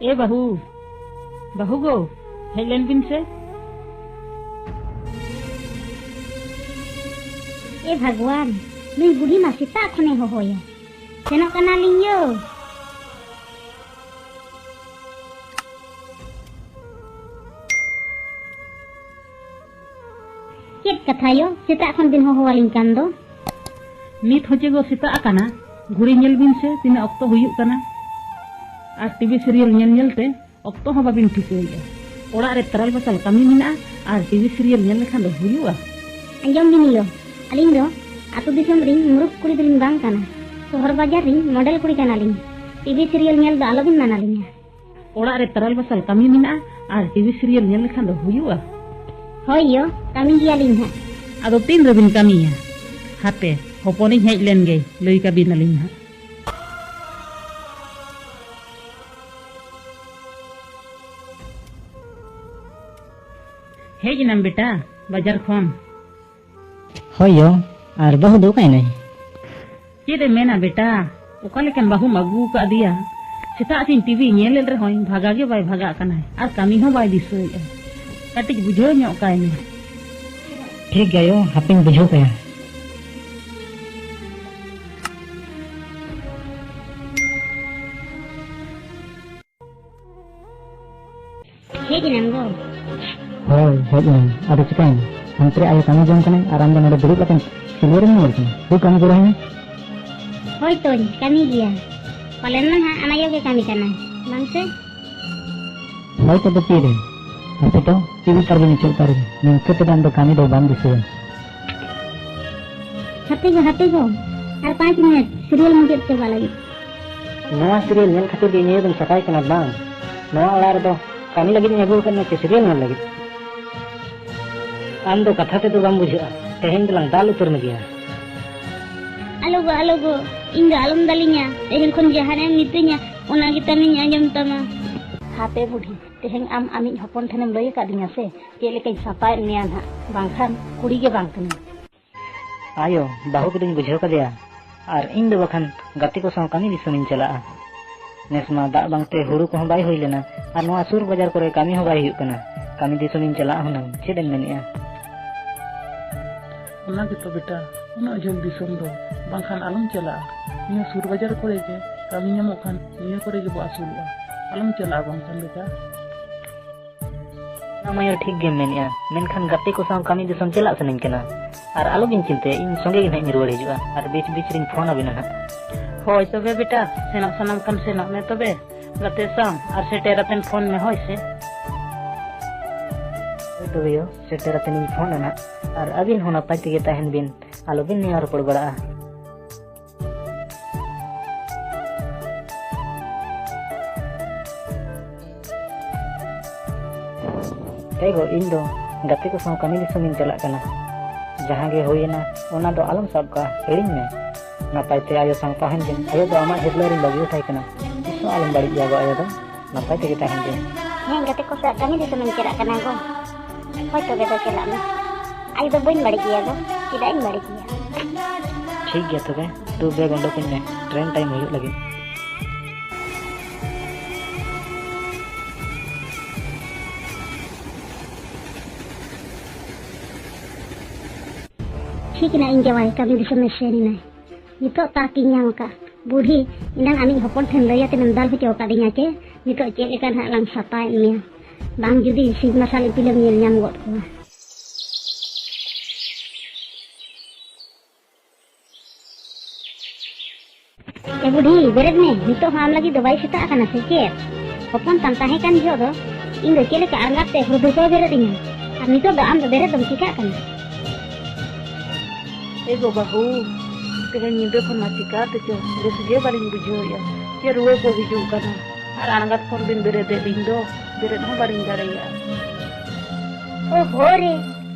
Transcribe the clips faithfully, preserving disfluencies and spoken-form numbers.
ᱮ ᱵᱟᱹᱦᱩ, ᱵᱟᱹᱦᱩ ᱜᱳ, ᱦᱮᱡ ᱞᱮᱱ ᱵᱤᱱ ᱥᱮ᱾ ᱮ ᱵᱷᱟᱜᱽᱣᱟᱱ, ᱱᱩᱭ ᱵᱩᱰᱷᱤ ᱢᱟ ᱥᱮᱛᱟᱜ ᱠᱷᱚᱱᱮ ᱦᱚᱦᱚᱭᱟ᱾ ᱥᱮᱱᱚᱜ ᱠᱟᱱᱟᱞᱤᱧ ᱭᱳ᱾ ᱪᱮᱫ ᱠᱟᱛᱷᱟ ᱭᱳ, ᱥᱮᱛᱟᱜ ᱠᱷᱚᱱ ᱵᱤᱱ ᱦᱚᱦᱚᱣᱟᱞᱤᱧ ᱠᱟᱱ ᱫᱚ? ᱱᱤᱛ ᱦᱚᱸ ᱪᱮ ᱜᱳ ᱥᱮᱛᱟᱜ ᱟᱠᱟᱱᱟ? ᱜᱷᱩᱲᱤ ᱧᱮᱞ ᱵᱤᱱ ᱥᱮ, ᱛᱤᱱᱟᱹᱜ ᱚᱠᱛᱚ ᱦᱩᱭᱩᱜ ᱠᱟᱱᱟ᱾ ᱟᱨ ᱴᱤᱵᱷᱤ ᱥᱤᱨᱤᱭᱟᱞ ᱧᱮᱞ ᱧᱮᱞ ᱛᱮ ᱚᱠᱛᱚ ᱦᱚᱸ ᱵᱟᱵᱤᱱ ᱴᱷᱤᱠᱟᱹᱭᱮᱫᱼᱟ᱾ ᱚᱲᱟᱜ ᱨᱮ ᱛᱟᱨᱟᱞ ᱵᱟᱥᱟᱞ ᱠᱟᱹᱢᱤ ᱢᱮᱱᱟᱜᱼᱟ, ᱟᱨ ᱴᱤᱵᱷᱤ ᱥᱤᱨᱤᱭᱟᱞ ᱧᱮᱞ ᱞᱮᱠᱷᱟᱱ ᱫᱚ ᱦᱩᱭᱩᱜᱼᱟ? ᱟᱸᱡᱚᱢ ᱵᱤᱱ ᱭᱳ, ᱟᱹᱞᱤᱧ ᱫᱚ ᱟᱹᱛᱩ ᱫᱤᱥᱚᱢ ᱨᱤᱱ ᱢᱩᱨᱩᱠᱷ ᱠᱩᱲᱤ ᱫᱚᱞᱤᱧ ᱵᱟᱝ ᱠᱟᱱᱟ᱾ ᱥᱚᱦᱚᱨ ᱵᱟᱡᱟᱨ ᱨᱤᱱ ᱢᱚᱰᱮᱞ ᱠᱩᱲᱤ ᱠᱟᱱᱟᱞᱤᱧ᱾ ᱴᱤᱵᱷᱤ ᱥᱤᱨᱤᱭᱟᱞ ᱧᱮᱞ ᱫᱚ ᱟᱞᱚᱵᱤᱱ ᱢᱟᱱᱟ ᱞᱤᱧᱟ᱾ ᱚᱲᱟᱜ ᱨᱮ ᱛᱟᱨᱟᱞ ᱵᱟᱥᱟᱞ ᱠᱟᱹᱢᱤ ᱢᱮᱱᱟᱜᱼᱟ, ᱟᱨ ᱴᱤᱵᱷᱤ ᱥᱤᱨᱤᱭᱟᱞ ᱧᱮᱞ ᱞᱮᱠᱷᱟᱱ ᱫᱚ ᱦᱩᱭᱩᱜᱼᱟ? ᱦᱳᱭ ᱭᱳ, ᱠᱟᱹᱢᱤ ᱜᱮᱭᱟᱞᱤᱧ ᱦᱟᱸᱜ᱾ ᱟᱫᱚ ᱛᱤᱱ ᱨᱮᱵᱤᱱ ᱠᱟᱹᱢᱤᱭᱟ? ᱦᱟᱯᱮ, ᱦᱚᱯᱚᱱᱤᱧ ᱦᱮᱡ ᱞᱮᱱ ᱜᱮ, ᱞᱟᱹᱭ ᱠᱟᱵᱤᱱᱟᱞᱤᱧ ᱦᱟᱸᱜ᱾ ᱦᱮᱡ ᱮᱱᱟᱢ ᱵᱮᱴᱟ, ᱵᱟᱡᱟᱨ ᱠᱷᱚᱱ? ᱦᱳᱭ ᱭᱳ, ᱟᱨ ᱵᱟᱹᱦᱩ ᱫᱚ ᱚᱠᱟᱭᱮᱱᱟᱭ? ᱪᱮᱫ ᱮ ᱢᱮᱱᱟ ᱵᱮᱴᱟ, ᱚᱠᱟ ᱞᱮᱠᱟᱱ ᱵᱟᱹᱦᱩᱢ ᱟᱹᱜᱩ ᱟᱠᱟᱫᱮᱭᱟ? ᱥᱮᱛᱟᱜ ᱥᱤᱧ ᱴᱤᱵᱷᱤ ᱧᱮᱞᱮᱫ ᱨᱮᱦᱚᱸᱭ ᱵᱷᱟᱜᱟ ᱜᱮ ᱵᱟᱭ ᱵᱷᱟᱜᱟᱜ ᱠᱟᱱᱟᱭ, ᱟᱨ ᱠᱟᱹᱢᱤ ᱦᱚᱸ ᱵᱟᱭ ᱫᱤᱥᱟᱹᱭᱮᱫᱼᱟ᱾ ᱠᱟᱹᱴᱤᱡ ᱵᱩᱡᱷᱟᱹᱣ ᱧᱚᱜ ᱠᱟᱭ ᱢᱮ᱾ ᱴᱷᱤᱠ ᱜᱮᱭᱟ ᱭᱳ, ᱦᱟᱯᱮᱧ ᱵᱩᱡᱷᱟᱹᱣ ᱠᱟᱭᱟ᱾ ᱦᱮᱡ ᱮᱱᱟᱢ ᱜᱚ? ᱦᱳᱭ, ᱦᱮᱡ ᱮᱱᱟᱹᱧ᱾ ᱟᱫᱚ ᱪᱤᱠᱟᱹᱭᱮᱱᱟ? ᱦᱟᱱᱛᱮ ᱨᱮ ᱟᱭᱳ ᱠᱟᱹᱢᱤ ᱡᱚᱝ ᱠᱟᱱᱟᱭ ᱟᱨ ᱟᱢ ᱫᱚ ᱱᱚᱰᱮ ᱫᱩᱲᱩᱵ ᱠᱟᱛᱮᱢ ᱥᱤᱞᱣᱟᱹᱨᱮᱢ ᱧᱮᱞ ᱠᱟᱱᱟ᱾ ᱫᱩ, ᱠᱟᱹᱢᱤ ᱜᱚᱲᱚ ᱟᱹᱧ ᱢᱮ᱾ ᱦᱳᱭ ᱛᱚᱧ, ᱠᱟᱹᱢᱤ ᱜᱮᱭᱟ᱾ ᱯᱟᱞᱮᱱ ᱱᱟ ᱦᱟᱸᱜ ᱟᱢ ᱟᱭᱳ ᱜᱮ ᱠᱟᱹᱢᱤ ᱠᱟᱱᱟᱭ, ᱵᱟᱝ ᱥᱮ? ᱦᱳᱭ ᱛᱚᱵᱮ ᱛᱤᱨᱮ? ᱦᱟᱯᱮ ᱛᱚ, ᱴᱤᱵᱷᱤ ᱛᱟᱨ ᱵᱟᱹᱧ ᱚᱪᱚᱜ ᱛᱟᱨ ᱨᱮᱜᱮ᱾ ᱱᱤᱝᱠᱟᱹ ᱛᱮᱫᱚ ᱟᱢ ᱫᱚ ᱠᱟᱹᱢᱤ ᱫᱚ ᱵᱟᱢ ᱫᱤᱥᱟᱹᱭᱟ᱾ ᱦᱟᱯᱮ ᱜᱚ, ᱦᱟᱯᱮ ᱜᱚ, ᱟᱨ ᱯᱟᱸᱪ ᱢᱤᱱᱤᱴ ᱥᱤᱨᱤᱭᱟᱞ ᱢᱩᱪᱟᱹᱫ ᱪᱟᱵᱟ ᱞᱟᱹᱜᱤᱫ᱾ ᱱᱚᱣᱟ ᱥᱤᱨᱤᱭᱟᱞ ᱧᱮᱞ ᱠᱷᱟᱹᱛᱤᱨ ᱜᱮ ᱤᱧ ᱟᱭᱳ ᱫᱚᱧ ᱥᱟᱯᱷᱟᱭ ᱠᱟᱱᱟ ᱵᱟᱝ? ᱱᱚᱣᱟ ᱚᱲᱟᱜ ᱨᱮᱫᱚ ᱠᱟᱹᱢᱤ ᱞᱟᱹᱜᱤᱫ ᱤᱧ ᱟᱹᱜᱩ ᱟᱠᱟᱫ ᱢᱮᱭᱟ ᱪᱮ ᱥᱤᱨᱤᱭᱟᱞ ᱧᱮᱞ ᱞᱟᱹᱜᱤᱫ? ᱟᱢ ᱫᱚ ᱠᱟᱛᱷᱟ ᱛᱮᱫᱚ ᱵᱟᱢ ᱵᱩᱡᱷᱟᱹᱜᱼᱟ, ᱛᱮᱦᱮᱧ ᱫᱚᱞᱟᱝ ᱫᱟᱞ ᱩᱛᱟᱹᱨ ᱢᱮᱜᱮᱭᱟ᱾ ᱟᱞᱚ ᱜᱚ, ᱟᱞᱚ ᱜᱚ, ᱤᱧ ᱫᱚ ᱟᱞᱚᱢ ᱫᱟᱞᱤᱧᱟ, ᱛᱮᱦᱮᱧ ᱠᱷᱚᱱ ᱡᱟᱦᱟᱱᱟᱜ ᱮᱢ ᱢᱤᱛᱟᱹᱧᱟ ᱚᱱᱟ ᱜᱮ ᱛᱟᱢᱤᱧ ᱟᱸᱡᱚᱢ ᱛᱟᱢᱟ᱾ ᱦᱟᱯᱮ ᱵᱩᱰᱷᱤ, ᱛᱮᱦᱮᱧ ᱟᱢ ᱟᱢᱤᱡ ᱦᱚᱯᱚᱱ ᱴᱷᱮᱱᱮᱢ ᱞᱟᱹᱭ ᱟᱠᱟᱫᱤᱧᱟ ᱥᱮ ᱪᱮᱫ ᱞᱮᱠᱟᱧ ᱥᱟᱯᱷᱟᱭᱮᱫ ᱢᱮᱭᱟ ᱱᱟᱦᱟᱜ, ᱵᱟᱝᱠᱷᱟᱱ ᱠᱩᱲᱤ ᱜᱮ ᱵᱟᱝ ᱠᱟᱹᱱᱟᱹᱧ᱾ ᱟᱭᱳ, ᱵᱟᱹᱦᱩ ᱠᱚᱫᱚᱧ ᱵᱩᱡᱷᱟᱹᱣ ᱠᱟᱫᱮᱭᱟ, ᱟᱨ ᱤᱧ ᱫᱚ ᱵᱟᱠᱷᱟᱱ ᱜᱟᱛᱮ ᱠᱚ ᱥᱟᱶ ᱠᱟᱹᱢᱤ ᱫᱤᱥᱚᱢᱤᱧ ᱪᱟᱞᱟᱜᱼᱟ᱾ ᱱᱮᱥ ᱢᱟ ᱫᱟᱜ ᱵᱟᱝᱛᱮ ᱦᱩᱲᱩ ᱠᱚᱦᱚᱸ ᱵᱟᱭ ᱦᱩᱭ ᱞᱮᱱᱟ, ᱟᱨ ᱱᱚᱣᱟ ᱥᱩᱨ ᱵᱟᱡᱟᱨ ᱠᱚᱨᱮ ᱠᱟᱹᱢᱤ ᱦᱚᱸ ᱵᱟᱭ ᱦᱩᱭᱩᱜ ᱠᱟᱱᱟ᱾ ᱠᱟᱹᱢᱤ ᱫᱤᱥᱚᱢᱤᱧ ᱪᱟᱞᱟᱜᱼᱟ ᱦᱩᱱᱟᱹᱝ, ᱪᱮᱫ ᱮᱢ ᱢᱮᱱᱮᱫᱼᱟ? ᱚᱱᱟ ᱜᱮᱛᱚ ᱵᱮᱴᱟ, ᱩᱱᱟᱹᱜ ᱡᱷᱟᱹᱞ ᱫᱤᱥᱚᱢ ᱫᱚ ᱵᱟᱝᱠᱷᱟᱱ ᱟᱞᱚᱢ ᱪᱟᱞᱟᱜᱼᱟ᱾ ᱱᱤᱭᱟᱹ ᱥᱩᱨ ᱵᱟᱡᱟᱨ ᱠᱚᱨᱮ ᱜᱮ ᱠᱟᱹᱢᱤ ᱧᱟᱢᱚᱜ ᱠᱷᱟᱱ ᱱᱤᱭᱟᱹ ᱠᱚᱨᱮ ᱜᱮᱵᱚ ᱟᱹᱥᱩᱞᱚᱜᱼᱟ᱾ ᱟᱞᱚᱢ ᱪᱟᱞᱟᱜᱼᱟ ᱵᱟᱝᱠᱷᱟᱱ ᱵᱮᱴᱟ᱾ ᱚᱱᱟ ᱢᱟ ᱭᱟ ᱴᱷᱤᱠ ᱜᱮᱢ ᱢᱮᱱᱮᱫᱼᱟ, ᱢᱮᱱᱠᱷᱟᱱ ᱜᱟᱛᱮ ᱠᱚ ᱥᱟᱶ ᱠᱟᱹᱢᱤ ᱫᱤᱥᱚᱢ ᱪᱟᱞᱟᱜ ᱥᱟᱱᱟᱧ ᱠᱟᱱᱟ᱾ ᱟᱨ ᱟᱞᱚᱵᱤᱱ ᱪᱤᱱᱛᱟᱹᱭᱟ, ᱤᱧ ᱥᱚᱸᱜᱮ ᱜᱮ ᱱᱟᱦᱟᱜ ᱤᱧ ᱨᱩᱣᱟᱹᱲ ᱦᱤᱡᱩᱜᱼᱟ, ᱟᱨ ᱵᱤᱪ ᱵᱤᱪ ᱨᱤᱧ ᱯᱷᱳᱱ ᱟᱵᱤᱱᱟ ᱱᱟᱦᱟᱜ᱾ ᱦᱳᱭ ᱛᱚᱵᱮ ᱵᱮᱴᱟ, ᱥᱮᱱᱚᱜ ᱥᱟᱱᱟᱢ ᱠᱷᱟᱱ ᱥᱮᱱᱚᱜ ᱢᱮ ᱛᱚᱵᱮ ᱜᱟᱛᱮ ᱥᱟᱶ, ᱟᱨ ᱥᱮᱴᱮᱨ ᱟᱛᱮᱱ ᱯᱷᱳᱱ ᱢᱮ, ᱦᱳᱭ ᱥᱮ᱾ ᱦᱳᱭ ᱛᱚᱵᱮ ᱭᱳ, ᱥᱮᱴᱮᱨ ᱟᱛᱮᱱ ᱤᱧ ᱯᱷᱳᱱᱟ ᱱᱟᱦᱟᱜ, ᱟᱨ ᱟᱹᱵᱤᱱ ᱦᱚᱸ ᱱᱟᱯᱟᱭ ᱛᱮᱜᱮ ᱛᱟᱦᱮᱱ ᱵᱤᱱ, ᱟᱞᱚᱵᱤᱱ ᱱᱮᱭᱟᱣ ᱨᱚᱯᱚᱲ ᱵᱟᱲᱟᱜᱼᱟ᱾ ᱮ ᱜᱚ, ᱤᱧ ᱫᱚ ᱜᱟᱛᱮ ᱠᱚ ᱥᱟᱶ ᱠᱟᱹᱢᱤ ᱫᱤᱥᱚᱢᱤᱧ ᱪᱟᱞᱟᱜ ᱠᱟᱱᱟ᱾ ᱡᱟᱦᱟᱸ ᱜᱮ ᱦᱩᱭᱮᱱᱟ, ᱚᱱᱟ ᱫᱚ ᱟᱞᱚᱢ ᱥᱟᱵ ᱠᱟᱜᱼᱟ, ᱦᱤᱲᱤᱧ ᱢᱮ᱾ ᱱᱟᱯᱟᱭ ᱛᱮ ᱟᱭᱳ ᱥᱟᱶ ᱛᱟᱦᱮᱱ ᱵᱤᱱ᱾ ᱟᱭᱳ ᱫᱚ ᱟᱢᱟᱜ ᱦᱤᱨᱞᱟᱹ ᱨᱤᱧ ᱵᱟᱹᱜᱤ ᱦᱚᱴᱚᱭ ᱠᱟᱱᱟ᱾ ᱛᱤᱥ ᱦᱚᱸ ᱟᱞᱚᱢ ᱵᱟᱹᱲᱤᱡ ᱜᱮᱭᱟ ᱜᱚ, ᱟᱭᱳ ᱫᱚ᱾ ᱱᱟᱯᱟᱭ ᱛᱮᱜᱮ ᱛᱟᱦᱮᱱ ᱵᱤᱱ᱾ ᱦᱮᱸ, ᱜᱟᱛᱮ ᱠᱚ ᱥᱟᱶ ᱠᱟᱹᱢᱤ ᱫᱤᱥᱚᱢᱤᱧ ᱪᱟᱞᱟᱜ ᱠᱟᱱᱟ ᱜᱚ᱾ ᱦᱳᱭ ᱛᱚᱵᱮ ᱫᱚ ᱪᱟᱞᱟᱜ ᱢᱮ᱾ ᱟᱭᱳ ᱫᱚ ᱵᱟᱹᱧ ᱵᱟᱹᱲᱤᱡ ᱜᱮᱭᱟ ᱜᱚ, ᱪᱮᱫᱟᱜ ᱤᱧ ᱵᱟᱹᱲᱤᱡ ᱜᱮᱭᱟ? ᱴᱷᱤᱠ ᱜᱮᱭᱟ ᱛᱚᱵᱮ, ᱫᱩ ᱵᱮᱜᱽ ᱚᱰᱚᱠᱟᱹᱧ ᱢᱮ, ᱴᱨᱮᱱ ᱴᱟᱭᱤᱢ ᱦᱩᱭᱩᱜ ᱞᱟᱹᱜᱤᱫ᱾ ᱴᱷᱤᱠ ᱮᱱᱟ ᱤᱧ ᱡᱟᱶᱟᱭ ᱠᱟᱹᱢᱤ ᱫᱤᱥᱚᱢᱮ ᱥᱮᱱ ᱮᱱᱟᱭ᱾ ᱱᱤᱛᱚᱜ ᱛᱟᱠ ᱤᱧ ᱧᱟᱢ ᱟᱠᱟᱫ᱾ ᱵᱩᱰᱷᱤ, ᱮᱱᱟᱝ ᱟᱢᱤᱡ ᱦᱚᱯᱚᱱ ᱴᱷᱮᱱ ᱞᱟᱹᱭ ᱟᱛᱮᱢ ᱫᱟᱞ ᱦᱚᱪᱚ ᱟᱠᱟᱫᱤᱧᱟ ᱪᱮ? ᱱᱤᱛᱚᱜ ᱪᱮᱫ ᱞᱮᱠᱟ ᱱᱟᱦᱟᱜ ᱞᱟᱝ ᱥᱟᱯᱟᱭᱮᱫ ᱢᱮᱭᱟ? ᱵᱟᱝ ᱡᱩᱫᱤ ᱥᱤᱧ ᱢᱟᱨᱥᱟᱞ ᱤᱯᱤᱞᱮᱢ ᱧᱮᱞ ᱧᱟᱢ ᱜᱚᱫ ᱠᱚᱣᱟ᱾ ᱮ ᱵᱩᱰᱷᱤ, ᱵᱮᱨᱮᱫ ᱢᱮ, ᱱᱤᱛᱚᱜ ᱦᱚᱸ ᱟᱢ ᱞᱟᱹᱜᱤᱫ ᱫᱚ ᱵᱟᱭ ᱥᱮᱛᱟᱜ ᱟᱠᱟᱱᱟ ᱥᱮ ᱪᱮᱫ? ᱦᱚᱯᱚᱱ ᱛᱟᱢ ᱛᱟᱦᱮᱸ ᱠᱟᱱ ᱡᱚᱦᱚᱜ ᱫᱚ ᱤᱧ ᱫᱚ ᱪᱮᱫ ᱞᱮᱠᱟ ᱟᱬᱜᱟᱛ ᱛᱮ ᱦᱩᱲᱩ ᱫᱷᱩᱯᱟᱹ ᱵᱮᱨᱮᱫ ᱤᱧᱟᱹ, ᱟᱨ ᱱᱤᱛᱚᱜ ᱫᱚ ᱟᱢ ᱫᱚ ᱵᱮᱨᱮᱫ ᱫᱚᱢ ᱪᱤᱠᱟᱹᱜ ᱠᱟᱱᱟ? ᱮ ᱜᱚ ᱵᱟᱹᱦᱩ, ᱛᱮᱦᱮᱧ ᱧᱤᱫᱟᱹ ᱠᱷᱚᱱ ᱢᱟ ᱪᱤᱠᱟᱹ ᱛᱮᱪᱚ ᱵᱮᱥ ᱜᱮ ᱵᱟᱹᱞᱤᱧ ᱵᱩᱡᱷᱟᱹᱣᱮᱫᱼᱟ᱾ ᱪᱮᱫ ᱨᱩᱣᱟᱹ ᱠᱚ ᱦᱤᱡᱩᱜ ᱠᱟᱱᱟ, ᱟᱨ ᱟᱬᱜᱟᱛ ᱠᱷᱚᱱ ᱵᱤᱱ ᱵᱮᱨᱮᱫᱮᱫ ᱞᱤᱧ ᱫᱚ, ᱵᱮᱨᱮᱫ ᱦᱚᱸ ᱵᱟᱹᱞᱤᱧ ᱫᱟᱲᱮᱭᱟᱜᱼᱟ᱾ ᱳ ᱦᱳ ᱨᱮ,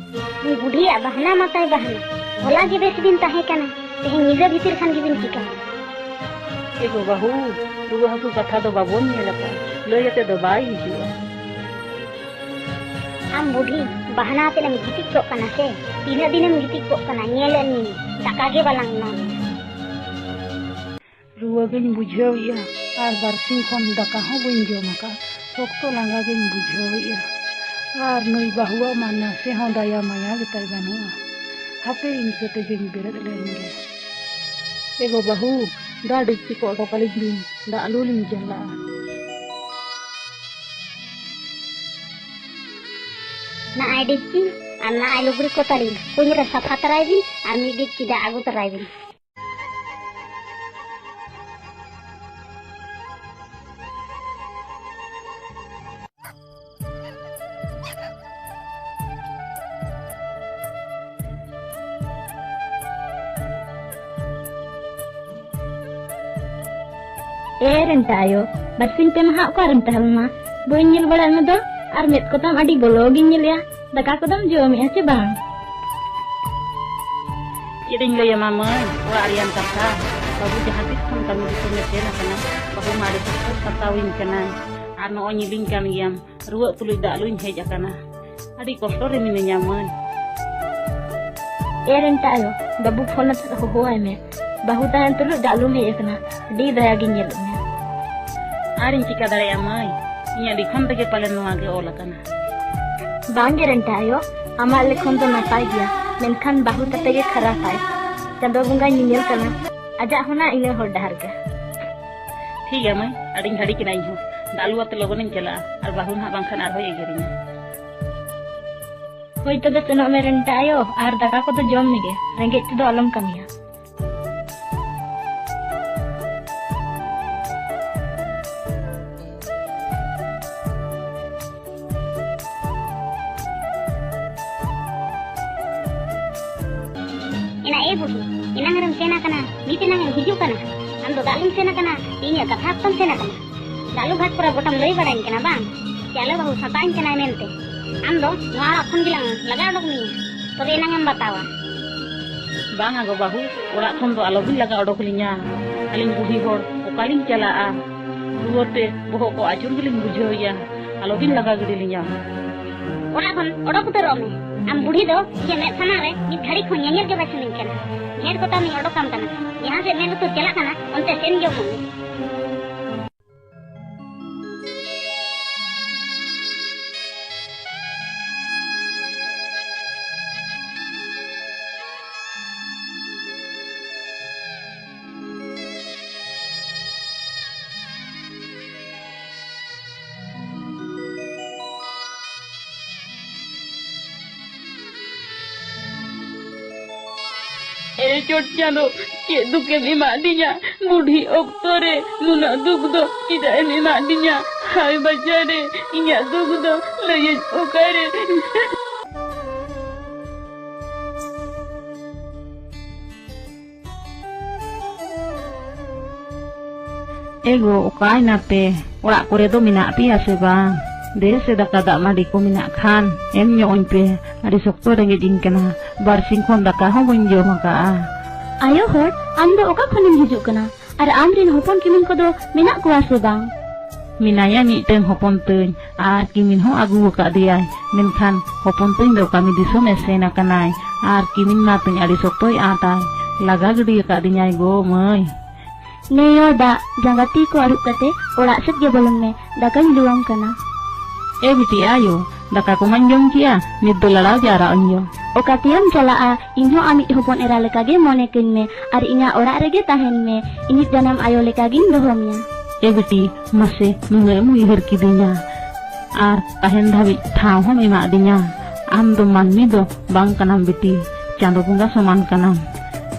ᱱᱩᱭ ᱵᱩᱰᱷᱤᱭᱟᱜ ᱵᱟᱦᱱᱟ ᱢᱟᱛᱟᱭ ᱵᱟᱦᱱᱟ᱾ ᱦᱚᱞᱟ ᱜᱮ ᱵᱮᱥ ᱵᱤᱱ ᱛᱟᱦᱮᱸ ᱠᱟᱱᱟ, ᱛᱮᱦᱮᱧ ᱧᱤᱫᱟᱹ ᱵᱷᱤᱛᱤᱨ ᱠᱷᱟᱱ ᱜᱮᱵᱤᱱ ᱪᱤᱠᱟᱹᱭᱮᱱᱟ? ᱮ ᱜᱚ ᱵᱟᱹᱦᱩ, ᱨᱩᱣᱟᱹ ᱦᱟᱹᱥᱩ ᱠᱟᱛᱷᱟ ᱫᱚ ᱵᱟᱵᱚᱱ ᱧᱮᱞ ᱟᱠᱟᱫᱼᱟ, ᱞᱟᱹᱭ ᱟᱛᱮ ᱫᱚ ᱵᱟᱭ ᱦᱤᱡᱩᱜᱼᱟ᱾ ᱟᱢ ᱵᱩᱰᱷᱤ, ᱵᱟᱦᱱᱟ ᱟᱛᱮᱫ ᱮᱢ ᱜᱤᱛᱤᱡ ᱠᱚᱜ ᱠᱟᱱᱟ ᱥᱮ? ᱛᱤᱱᱟᱹᱜ ᱫᱤᱱᱮᱢ ᱜᱤᱛᱤᱡ ᱠᱚᱜ ᱠᱟᱱᱟ? ᱧᱮᱞᱮᱫ ᱢᱮᱭᱟᱹᱧ, ᱫᱟᱠᱟ ᱜᱮ ᱵᱟᱞᱟᱝ ᱮᱢᱟᱢᱟ᱾ ᱨᱩᱣᱟᱹ ᱜᱤᱧ ᱵᱩᱡᱷᱟᱹᱣᱮᱫᱼᱟ, ᱟᱨ ᱵᱟᱨᱥᱤᱧ ᱠᱷᱚᱱ ᱫᱟᱠᱟ ᱦᱚᱸ ᱵᱟᱹᱧ ᱡᱚᱢ ᱟᱠᱟᱫ᱾ ᱥᱚᱠᱛᱚ ᱞᱟᱸᱜᱟ ᱜᱤᱧ ᱵᱩᱡᱷᱟᱹᱣᱮᱫᱼᱟ᱾ ᱟᱨ ᱱᱩᱭ ᱵᱟᱹᱦᱩᱣᱟᱜ ᱢᱟ ᱱᱟᱥᱮ ᱦᱚᱸ ᱫᱟᱭᱟ ᱢᱟᱭᱟ ᱜᱮᱛᱟᱭ ᱵᱟᱹᱱᱩᱜᱼᱟ᱾ ᱦᱟᱯᱮ ᱤᱱᱠᱟᱹ ᱛᱮᱜᱮᱧ ᱵᱮᱨᱮᱫ ᱞᱮᱱ ᱜᱮ᱾ ᱮ ᱜᱚ ᱵᱟᱹᱦᱩ, ᱫᱟ ᱰᱮᱠᱪᱤ ᱠᱚ ᱚᱰᱚᱠ ᱟᱹᱞᱤᱧ ᱵᱤᱱ, ᱫᱟᱜ ᱞᱩ ᱞᱤᱧ ᱪᱟᱞᱟᱜᱼᱟ᱾ ᱱᱟᱜᱼᱟᱭ ᱰᱮᱠᱪᱤ ᱟᱨ ᱱᱟᱜᱼᱟᱭ ᱞᱩᱜᱽᱲᱤ ᱠᱚ ᱛᱟᱹᱞᱤᱧ ᱠᱩᱧ ᱨᱮ ᱥᱟᱯᱷᱟ ᱛᱟᱨᱟᱭ ᱵᱤᱱ ᱟᱨ ᱢᱤᱫ ᱰᱮᱠᱪᱤ ᱫᱟᱜ ᱟᱹᱜᱩ ᱛᱟᱨᱟᱭ ᱵᱤᱱ᱾ ᱮ ᱨᱮᱱᱴᱟ ᱟᱭᱳ, ᱵᱟᱨᱥᱤᱧ ᱯᱮ ᱢᱟᱦᱟ ᱚᱠᱟᱨᱮᱢ ᱛᱟᱦᱮᱸ ᱞᱮᱱᱟ? ᱵᱟᱹᱧ ᱧᱮᱞ ᱵᱟᱲᱟᱭᱮᱫ ᱢᱮᱫᱚ, ᱟᱨ ᱢᱮᱫ ᱠᱚᱛᱟᱢ ᱟᱹᱰᱤ ᱵᱚᱞᱚ ᱜᱤᱧ ᱧᱮᱞᱮᱜᱼᱟ᱾ ᱫᱟᱠᱟ ᱠᱚᱫᱚᱢ ᱡᱚᱢᱮᱜᱼᱟ ᱪᱮ ᱵᱟᱝ? ᱪᱮᱫ ᱤᱧ ᱞᱟᱹᱭᱟᱢᱟ ᱢᱟᱹᱭ, ᱚᱲᱟᱜ ᱨᱮᱭᱟᱝ ᱠᱟᱛᱷᱟ᱾ ᱵᱟᱹᱵᱩ ᱡᱟᱦᱟᱸ ᱛᱤᱥ ᱠᱷᱚᱱ ᱠᱟᱹᱢᱤ ᱫᱤᱥᱚᱢᱮ ᱥᱮᱱ ᱟᱠᱟᱱᱟ, ᱵᱟᱹᱵᱩ ᱢᱟ ᱟᱹᱰᱤ ᱠᱚᱥᱴᱚ ᱥᱟᱛᱟᱣᱤᱧ ᱠᱟᱱᱟᱭ᱾ ᱟᱨ ᱱᱚᱜᱼᱚᱭ ᱧᱮᱞᱤᱧ ᱠᱟᱱ ᱜᱮᱭᱟᱢ, ᱨᱩᱣᱟᱹᱜ ᱛᱩᱞᱩᱡ ᱫᱟᱜ ᱞᱩᱧ ᱦᱮᱡ ᱟᱠᱟᱱᱟ᱾ ᱟᱹᱰᱤ ᱠᱚᱥᱴᱚ ᱨᱮ ᱢᱤᱱᱟᱹᱧᱟ ᱢᱟᱹᱭ᱾ ᱮ ᱨᱮᱱᱴᱟ ᱟᱭᱳ, ᱵᱟᱹᱵᱩ ᱯᱷᱳᱱ ᱟᱛᱮ ᱦᱚᱦᱚᱣᱟᱭ ᱢᱮ᱾ ᱵᱟᱹᱦᱩ ᱛᱟᱦᱮᱱ ᱛᱩᱞᱩᱡ ᱫᱟᱜ ᱞᱩᱢ ᱦᱮᱡ ᱟᱠᱟᱱᱟ᱾ ᱟᱹᱰᱤ ᱫᱟᱭᱟ ᱜᱤᱧ ᱧᱮᱞᱮᱫ ᱢᱮᱭᱟ᱾ ᱟᱨᱤᱧ ᱪᱤᱠᱟ ᱫᱟᱲᱮᱭᱟᱜᱼᱟ ᱢᱟᱹᱭ, ᱤᱧᱟᱹᱜ ᱞᱤᱠᱷᱚᱱ ᱨᱮᱜᱮ ᱯᱟᱞᱮᱱ ᱱᱚᱣᱟ ᱜᱮ ᱚᱞ ᱟᱠᱟᱱᱟ᱾ ᱵᱟᱝ ᱜᱮ ᱨᱮᱱᱴᱟ ᱟᱭᱳ, ᱟᱢᱟᱜ ᱞᱤᱠᱷᱚᱱ ᱫᱚ ᱱᱟᱯᱟᱭ ᱜᱮᱭᱟ, ᱢᱮᱱᱠᱷᱟᱱ ᱵᱟᱹᱦᱩ ᱛᱟᱯᱮ ᱜᱮ ᱠᱷᱟᱨᱟᱯᱟᱭ᱾ ᱪᱟᱸᱫᱚ ᱵᱚᱸᱜᱟᱭ ᱧᱮᱧᱮᱞ ᱠᱟᱱᱟ, ᱟᱡᱟᱜ ᱦᱚᱸ ᱱᱟ ᱤᱱᱟᱹ ᱦᱚᱨ ᱰᱟᱦᱟᱨ ᱜᱮ᱾ ᱴᱷᱤᱠ ᱜᱮᱭᱟ ᱢᱟᱹᱭ, ᱟᱹᱰᱤᱧ ᱜᱷᱟᱹᱲᱤᱠ ᱮᱱᱟ ᱤᱧ ᱦᱚᱸ᱾ ᱫᱟᱜ ᱞᱩ ᱟᱛᱮ ᱞᱚᱜᱚᱱᱤᱧ ᱪᱟᱞᱟᱜᱼᱟ, ᱟᱨ ᱵᱟᱹᱦᱩ ᱱᱟᱦᱟᱜ ᱵᱟᱝᱠᱷᱟᱱ ᱟᱨᱦᱚᱸᱭ ᱮᱜᱮᱨᱤᱧᱟ᱾ ᱦᱳᱭ ᱛᱚᱵᱮ ᱥᱮᱱᱚᱜ ᱢᱮ ᱨᱮᱱᱴᱟ ᱟᱭᱳ, ᱟᱨ ᱫᱟᱠᱟ ᱠᱚᱫᱚ ᱡᱚᱢ ᱢᱮᱜᱮ, ᱨᱮᱸᱜᱮᱡ ᱛᱮᱫᱚ ᱟᱞᱚᱢ ᱠᱟᱹᱢᱤᱭᱟ᱾ ᱮᱱᱟ ᱮ ᱵᱩᱰᱷᱤ, ᱮᱱᱟᱝ ᱨᱮᱢ ᱥᱮᱱ ᱟᱠᱟᱱᱟ, ᱱᱤᱛ ᱮᱱᱟᱝ ᱮᱢ ᱦᱤᱡᱩᱜ ᱠᱟᱱᱟ᱾ ᱟᱢ ᱫᱚ ᱫᱟᱜ ᱞᱩᱢ ᱥᱮᱱ ᱟᱠᱟᱱᱟ, ᱤᱧᱟᱹᱜ ᱠᱟᱛᱷᱟ ᱚᱠᱛᱚᱢ ᱥᱮᱱ ᱟᱠᱟᱱᱟ᱾ ᱫᱟᱜ ᱞᱩ ᱜᱷᱟᱴ ᱠᱚᱨᱮ ᱜᱚᱴᱟᱢ ᱞᱟᱹᱭ ᱵᱟᱲᱟᱧ ᱠᱟᱱᱟ ᱵᱟᱝ, ᱡᱮ ᱟᱞᱮ ᱵᱟᱹᱦᱩ ᱥᱟᱛᱟᱧ ᱠᱟᱱᱟᱭ ᱢᱮᱱᱛᱮ᱾ ᱟᱢ ᱫᱚ ᱱᱚᱣᱟ ᱚᱲᱟᱜ ᱠᱷᱚᱱ ᱜᱮᱞᱟᱝ ᱞᱟᱜᱟ ᱚᱰᱚᱠ ᱢᱮᱭᱟ, ᱛᱚᱵᱮ ᱮᱱᱟᱝ ᱮᱢ ᱵᱟᱛᱟᱣᱟ᱾ ᱵᱟᱝᱟ ᱜᱚ ᱵᱟᱹᱦᱩ, ᱚᱲᱟᱜ ᱠᱷᱚᱱ ᱫᱚ ᱟᱞᱚᱵᱤᱱ ᱞᱟᱜᱟ ᱚᱰᱚᱠ ᱞᱤᱧᱟ᱾ ᱟᱹᱞᱤᱧ ᱵᱩᱰᱷᱤ ᱦᱚᱲ ᱚᱠᱟᱞᱤᱧ ᱪᱟᱞᱟᱜᱼᱟ? ᱨᱩᱣᱟᱹ ᱛᱮ ᱵᱚᱦᱚᱜ ᱠᱚ ᱟᱹᱪᱩᱨ ᱜᱮᱞᱤᱧ ᱵᱩᱡᱷᱟᱹᱣᱮᱫᱼᱟ᱾ ᱟᱞᱚᱵᱤᱱ ᱞᱟᱜᱟ ᱜᱤᱰᱤ ᱞᱤᱧᱟ᱾ ᱚᱲᱟᱜ ᱠᱷᱚᱱ ᱚᱰᱚᱠ ᱩᱛᱟᱹᱨᱚᱜ ᱢᱮ᱾ ᱟᱢ ᱵᱩᱰᱷᱤ ᱫᱚ ᱤᱧᱟᱹᱜ ᱢᱮᱫ ᱥᱟᱢᱟᱝ ᱨᱮ ᱢᱤᱫ ᱜᱷᱟᱹᱲᱤᱡ ᱦᱚᱸ ᱧᱮᱧᱮᱞ ᱜᱮ ᱵᱟᱭ ᱥᱟᱱᱟᱧ ᱠᱟᱱᱟ᱾ ᱰᱷᱮᱨ ᱠᱚᱛᱟᱢᱤᱧ ᱚᱰᱚᱠᱟᱢ ᱠᱟᱱᱟ᱾ ᱡᱟᱦᱟᱸ ᱥᱮᱫ ᱢᱮᱫ ᱞᱩᱛᱩᱨ ᱪᱟᱞᱟᱜ ᱠᱟᱱᱟ, ᱚᱱᱛᱮ ᱥᱮᱱ ᱡᱚᱝᱚᱜ ᱢᱮ᱾ ᱪᱚᱴ ᱪᱟᱸᱫᱚ, ᱪᱮᱫ ᱫᱩᱠᱮᱢ ᱮᱢᱟᱫᱤᱧᱟ? ᱵᱩᱰᱷᱤ ᱚᱠᱛᱚ ᱨᱮ ᱱᱩᱱᱟᱹᱜ ᱫᱩᱠ ᱫᱚ ᱪᱮᱫᱟᱜ ᱮᱢ ᱮᱢᱟᱫᱤᱧᱟ? ᱦᱟᱭ ᱵᱟᱪᱷᱟ ᱨᱮ, ᱤᱧᱟᱹᱜ ᱫᱩᱠ ᱫᱚ ᱞᱟᱹᱭᱟᱹᱧ ᱚᱠᱟᱨᱮ? ᱮ ᱜᱚ, ᱚᱠᱟᱭ ᱱᱟᱯᱮ? ᱚᱲᱟᱜ ᱠᱚᱨᱮ ᱫᱚ ᱢᱮᱱᱟᱜ ᱯᱮᱭᱟ ᱥᱮ ᱵᱟᱝ? ᱫᱮ ᱥᱮ ᱫᱟᱠᱟ ᱫᱟᱜ ᱢᱟᱹᱰᱤ ᱠᱚ ᱢᱮᱱᱟᱜ ᱠᱷᱟᱱ ᱮᱢ ᱧᱚᱜ ᱟᱹᱧ ᱯᱮ᱾ ᱟᱹᱰᱤ ᱥᱚᱠᱛᱚ ᱨᱮᱸᱜᱮᱡ ᱤᱧ ᱠᱟᱱᱟ᱾ ᱵᱟᱨᱥᱤᱧ ᱠᱷᱚᱱ ᱫᱟᱠᱟ ᱦᱚᱸ ᱵᱟᱹᱧ ᱡᱚᱢ ᱟᱠᱟᱫᱼᱟ᱾ ᱟᱭᱳ ᱦᱚᱲ, ᱟᱢ ᱫᱚ ᱚᱠᱟ ᱠᱷᱚᱱᱮᱢ ᱦᱤᱡᱩᱜ ᱠᱟᱱᱟ? ᱟᱨ ᱟᱢ ᱨᱮᱱ ᱦᱚᱯᱚᱱ ᱠᱤᱢᱤᱱ ᱠᱚᱫᱚ ᱢᱮᱱᱟᱜ ᱠᱚᱣᱟ ᱥᱮ ᱵᱟᱝ? ᱢᱮᱱᱟᱭᱟ ᱢᱤᱫᱴᱟᱹᱝ ᱦᱚᱯᱚᱱ ᱛᱟᱹᱧ, ᱟᱨ ᱠᱤᱢᱤᱱ ᱦᱚᱸ ᱟᱹᱜᱩ ᱟᱠᱟᱫᱮᱭᱟᱭ, ᱢᱮᱱᱠᱷᱟᱱ ᱦᱚᱯᱚᱱ ᱛᱟᱹᱧ ᱫᱚ ᱠᱟᱹᱢᱤ ᱫᱤᱥᱚᱢ ᱮ ᱥᱮᱱ ᱟᱠᱟᱱᱟᱭ, ᱟᱨ ᱠᱤᱢᱤᱱ ᱢᱟ ᱛᱟᱹᱧ ᱟᱹᱰᱤ ᱥᱚᱠᱛᱚᱭ ᱟᱸᱴᱟᱭ, ᱞᱟᱜᱟ ᱜᱤᱰᱤ ᱟᱠᱟᱫᱤᱧᱟᱭ ᱜᱚ ᱢᱟᱹᱭ᱾ ᱱᱮᱭᱚ ᱫᱟᱜ ᱡᱟᱸᱜᱟ ᱛᱤ ᱠᱚ ᱟᱹᱨᱩᱵ ᱠᱟᱛᱮ ᱚᱲᱟᱜ ᱥᱮᱫ ᱜᱮ ᱵᱚᱞᱚᱱ ᱢᱮ, ᱫᱟᱠᱟᱧ ᱞᱩᱣᱟᱢ ᱠᱟᱱᱟ᱾ ᱮ ᱵᱤᱴᱤ ᱟᱭᱳ, ᱫᱟᱠᱟ ᱠᱚᱢᱟᱧ ᱡᱚᱢ ᱠᱮᱜᱼᱟ, ᱱᱤᱛ ᱫᱚ ᱞᱟᱲᱟᱣ ᱡᱟᱣᱨᱟᱜ ᱟᱹᱧ ᱭᱳ᱾ ᱚᱠᱟ ᱛᱮᱭᱟᱢ ᱪᱟᱞᱟᱜᱼᱟ? ᱤᱧ ᱦᱚᱸ ᱟᱢᱤᱡ ᱦᱚᱯᱚᱱ ᱮᱨᱟ ᱞᱮᱠᱟ ᱜᱮ ᱢᱚᱱᱮ ᱠᱟᱹᱧ ᱢᱮ ᱟᱨ ᱤᱧᱟᱹᱜ ᱚᱲᱟᱜ ᱨᱮᱜᱮ ᱛᱟᱦᱮᱱ ᱢᱮ᱾ ᱤᱧᱤᱡ ᱡᱟᱱᱟᱢ ᱟᱭᱳ ᱞᱮᱠᱟ ᱜᱤᱧ ᱫᱚᱦᱚ ᱢᱮᱭᱟ᱾ ᱮ ᱵᱤᱴᱤ, ᱢᱟᱥᱮ ᱱᱩᱱᱟᱹᱜ ᱮᱢ ᱩᱭᱦᱟᱹᱨ ᱠᱤᱫᱤᱧᱟ ᱟᱨ ᱛᱟᱦᱮᱱ ᱫᱷᱟᱹᱵᱤᱡ ᱴᱷᱟᱶ ᱦᱚᱸᱢ ᱮᱢᱟᱫᱤᱧᱟ᱾ ᱟᱢ ᱫᱚ ᱢᱟᱹᱱᱢᱤ ᱫᱚ ᱵᱟᱝ ᱠᱟᱱᱟᱢ ᱵᱤᱴᱤ, ᱪᱟᱸᱫᱚ ᱵᱚᱸᱜᱟ ᱥᱚᱢᱟᱱ ᱠᱟᱱᱟᱢ᱾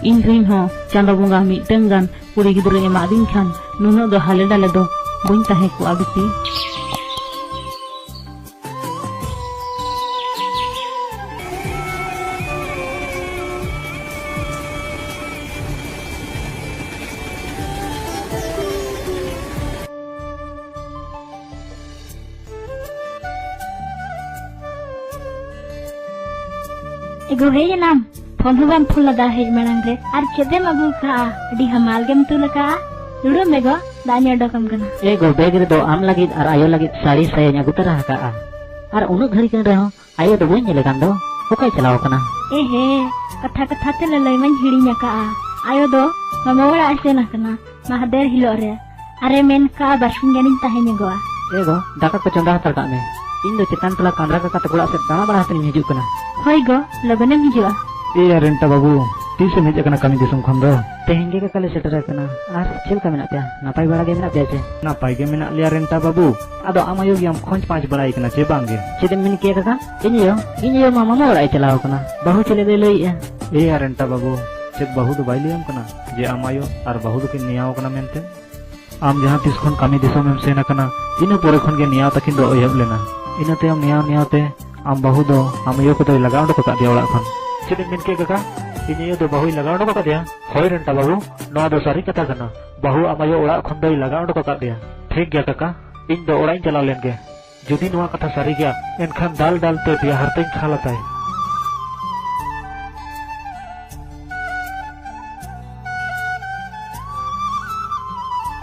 ᱤᱧ ᱨᱤᱱ ᱦᱚᱸ ᱪᱟᱸᱫᱚ ᱵᱚᱸᱜᱟ ᱢᱤᱫᱴᱟᱹᱝ ᱜᱟᱱ ᱠᱩᱲᱤ ᱜᱤᱫᱽᱨᱟᱹ ᱮᱢᱟᱫᱤᱧ ᱠᱷᱟᱱ ᱱᱩᱱᱟᱹᱜ ᱫᱚ ᱦᱟᱞᱮ ᱰᱟᱞᱮ ᱫᱚ ᱵᱟᱹᱧ ᱛᱟᱦᱮᱸ ᱠᱚᱜᱼᱟ ᱵᱤᱴᱤ᱾ ᱮ ᱜᱚ, ᱦᱮᱡ ᱮᱱᱟᱢ? ᱯᱷᱳᱱ ᱦᱚᱸ ᱵᱟᱢ ᱯᱷᱳᱱ ᱞᱮᱫᱟ ᱦᱮᱡ ᱢᱟᱲᱟᱝ ᱨᱮ᱾ ᱟᱨ ᱪᱮᱫ ᱮᱢ ᱟᱹᱜᱩ ᱠᱟᱜᱼᱟ? ᱟᱹᱰᱤ ᱦᱟᱢᱟᱞ ᱜᱮᱢ ᱛᱩᱞ ᱟᱠᱟᱜᱼᱟ᱾ ᱫᱩᱲᱩᱵ ᱢᱮ ᱜᱚ, ᱫᱟᱜ ᱤᱧ ᱚᱰᱚᱠᱟᱢ ᱠᱟᱱᱟ᱾ ᱮ ᱜᱚ, ᱵᱮᱜᱽ ᱨᱮᱫᱚ ᱟᱢ ᱞᱟᱹᱜᱤᱫ ᱟᱨ ᱟᱭᱳ ᱞᱟᱹᱜᱤᱫ ᱥᱟᱹᱲᱤ ᱥᱟᱭᱟᱧ ᱟᱹᱜᱩ ᱛᱟᱨᱟ ᱟᱠᱟᱜᱼᱟ᱾ ᱟᱨ ᱩᱱᱟᱹᱜ ᱜᱷᱟᱹᱲᱤ ᱠᱟᱱ ᱨᱮᱦᱚᱸ ᱟᱭᱳ ᱫᱚ ᱵᱟᱹᱧ ᱧᱮᱞᱮ ᱠᱟᱱ ᱫᱚ᱾ ᱚᱠᱟᱭ ᱪᱟᱞᱟᱣ ᱟᱠᱟᱱᱟ? ᱮ ᱦᱮ, ᱠᱟᱛᱷᱟ ᱠᱟᱛᱷᱟ ᱛᱮ ᱞᱟᱹᱞᱟᱹᱭ ᱢᱟᱧ ᱦᱤᱲᱤᱧ ᱟᱠᱟᱜᱼᱟ᱾ ᱟᱭᱳ ᱫᱚ ᱢᱟᱢᱟ ᱚᱲᱟᱜ ᱮ ᱥᱮᱱ ᱟᱠᱟᱱᱟ᱾ ᱢᱟᱦᱫᱮᱨ ᱦᱤᱞᱳᱜ ᱨᱮ᱾ ᱟᱨᱮ ᱢᱮᱱ ᱠᱟᱜᱼᱟ, ᱵᱟᱨᱥᱤᱧ ᱜᱟᱱᱤᱧ ᱛᱟᱦᱮᱸ ᱧᱚᱜᱚᱜᱼᱟ᱾ ᱮ ᱜᱚ, ᱫᱟᱠᱟ ᱠᱚ ᱪᱚᱸᱫᱟ ᱦᱟᱛᱟᱲ ᱠᱟᱜ ᱢᱮ᱾ ᱤᱧ ᱫᱚ ᱪᱮᱛᱟᱱ ᱴᱚᱞᱟ ᱠᱟᱢᱨᱟ ᱠᱟᱠᱟ ᱛᱟᱠᱚ ᱚᱲᱟᱜ ᱥᱮᱫ ᱫᱟᱬᱟ ᱵᱟᱲᱟ ᱦᱟᱛᱟᱲᱤᱧ ᱦᱤᱡᱩᱜ ᱠᱟᱱᱟ᱾ ᱦᱳᱭ ᱜᱚ, ᱞᱚᱜᱚᱱᱮᱢ ᱦᱤᱡᱩᱜᱼᱟ᱾ ᱮ ᱭᱟ ᱨᱮᱱᱴᱟ ᱵᱟᱹᱵᱩ, ᱛᱤᱥᱮᱢ ᱦᱮᱡ ᱟᱠᱟᱱᱟ ᱠᱟᱹᱢᱤ ᱫᱤᱥᱚᱢ ᱠᱷᱚᱱ ᱫᱚ? ᱛᱮᱦᱮᱧ ᱜᱮ ᱠᱟᱠᱟ ᱞᱮ ᱥᱮᱴᱮᱨ ᱟᱠᱟᱱᱟ᱾ ᱟᱨ ᱪᱮᱫ ᱞᱮᱠᱟ ᱢᱮᱱᱟᱜ ᱯᱮᱭᱟ? ᱱᱟᱯᱟᱭ ᱵᱟᱲᱟ ᱜᱮ ᱢᱮᱱᱟᱜ ᱯᱮᱭᱟ ᱪᱮ? ᱱᱟᱯᱟᱭ ᱜᱮ ᱢᱮᱱᱟᱜ ᱞᱮᱭᱟ ᱨᱮᱱᱴᱟ ᱵᱟᱹᱵᱩ᱾ ᱟᱫᱚ ᱟᱢ ᱟᱭᱳ ᱜᱮᱭᱟᱢ ᱠᱷᱚᱸᱡᱽ ᱯᱟᱸᱪ ᱵᱟᱲᱟᱭ ᱠᱟᱱᱟ ᱪᱮ ᱵᱟᱝ ᱜᱮ? ᱪᱮᱫ ᱮᱢ ᱢᱮᱱ ᱠᱮᱭᱟ ᱠᱟᱠᱟ? ᱤᱧ ᱟᱭᱳ, ᱤᱧ ᱟᱭᱳ ᱢᱟ ᱢᱟᱢᱟ ᱚᱲᱟᱜ ᱮ ᱪᱟᱞᱟᱣ ᱟᱠᱟᱱᱟ᱾ ᱵᱟᱹᱦᱩ ᱪᱮᱫ ᱞᱮ ᱞᱟᱹᱭᱮᱜᱼᱟ? ᱮ ᱭᱟ ᱨᱮᱱᱴᱟ ᱵᱟᱹᱵᱩ, ᱪᱮᱫ ᱵᱟᱹᱦᱩ ᱫᱚ ᱵᱟᱭ ᱞᱟᱹᱭᱟᱢ ᱠᱟᱱᱟ ᱡᱮ ᱟᱢ ᱟᱭᱳ ᱟᱨ ᱵᱟᱹᱦᱩ ᱫᱚᱠᱤᱱ ᱱᱮᱭᱟᱣ ᱠᱟᱱᱟ ᱢᱮᱱᱛᱮ? ᱟᱢ ᱡᱟᱦᱟᱸ ᱛᱤᱥ ᱠᱷᱚᱱ ᱠᱟᱹᱢᱤ ᱫᱤᱥᱚᱢ ᱮᱢ ᱥᱮᱱ ᱟᱠᱟᱱᱟ, ᱤᱱᱟᱹ ᱯᱚᱨᱮ ᱠᱷᱚᱱ ᱜᱮ ᱱᱮᱭᱟᱣ ᱛᱟᱹᱠᱤᱱ ᱫᱚ ᱮᱦᱚᱵ ᱞᱮᱱᱟ᱾ ᱤᱱᱟᱹ ᱛᱟᱭᱚᱢ ᱱᱮᱭᱟᱣ ᱱᱮᱭᱟᱣ ᱛᱮ ᱟᱢ ᱵᱟᱹᱦᱩ ᱫᱚ ᱟᱢ ᱟᱭᱳ ᱠᱚᱫᱚᱭ ᱞᱟᱜᱟ ᱚᱰᱚᱠ ᱟᱠᱟᱫ ᱫᱮᱭᱟ ᱚᱲᱟᱜ ᱠᱷᱚᱱ᱾ ᱪᱮᱫ ᱮᱢ ᱢᱮᱱ ᱠᱮᱫ ᱠᱟᱠᱟ? ᱤᱧ ᱟᱭᱳ ᱫᱚ ᱵᱟᱹᱦᱩᱭ ᱞᱟᱜᱟ ᱚᱰᱚᱠ ᱟᱠᱟᱫᱮᱭᱟ? ᱦᱳᱭ ᱨᱮᱱᱴᱟ ᱵᱟᱹᱵᱩ, ᱱᱚᱣᱟ ᱫᱚ ᱥᱟᱹᱨᱤ ᱠᱟᱛᱷᱟ ᱠᱟᱱᱟ᱾ ᱵᱟᱹᱦᱩ ᱟᱢ ᱟᱭᱳ ᱚᱲᱟᱜ ᱠᱷᱚᱱ ᱫᱚᱭ ᱞᱟᱜᱟ ᱚᱰᱚᱠ ᱟᱠᱟᱫ ᱫᱮᱭᱟ᱾ ᱴᱷᱤᱠ ᱜᱮᱭᱟ ᱠᱟᱠᱟ, ᱤᱧ ᱫᱚ ᱚᱲᱟᱜ ᱤᱧ ᱪᱟᱞᱟᱣ ᱞᱮᱱ ᱜᱮ᱾ ᱡᱩᱫᱤ ᱱᱚᱣᱟ ᱠᱟᱛᱷᱟ ᱥᱟᱹᱨᱤ ᱜᱮᱭᱟ, ᱮᱱᱠᱷᱟᱱ ᱫᱟᱞ ᱫᱟᱞ ᱛᱮ ᱫᱮᱭᱟ ᱦᱟᱨᱛᱟᱧ ᱠᱷᱟᱞ ᱟᱛᱟᱭ᱾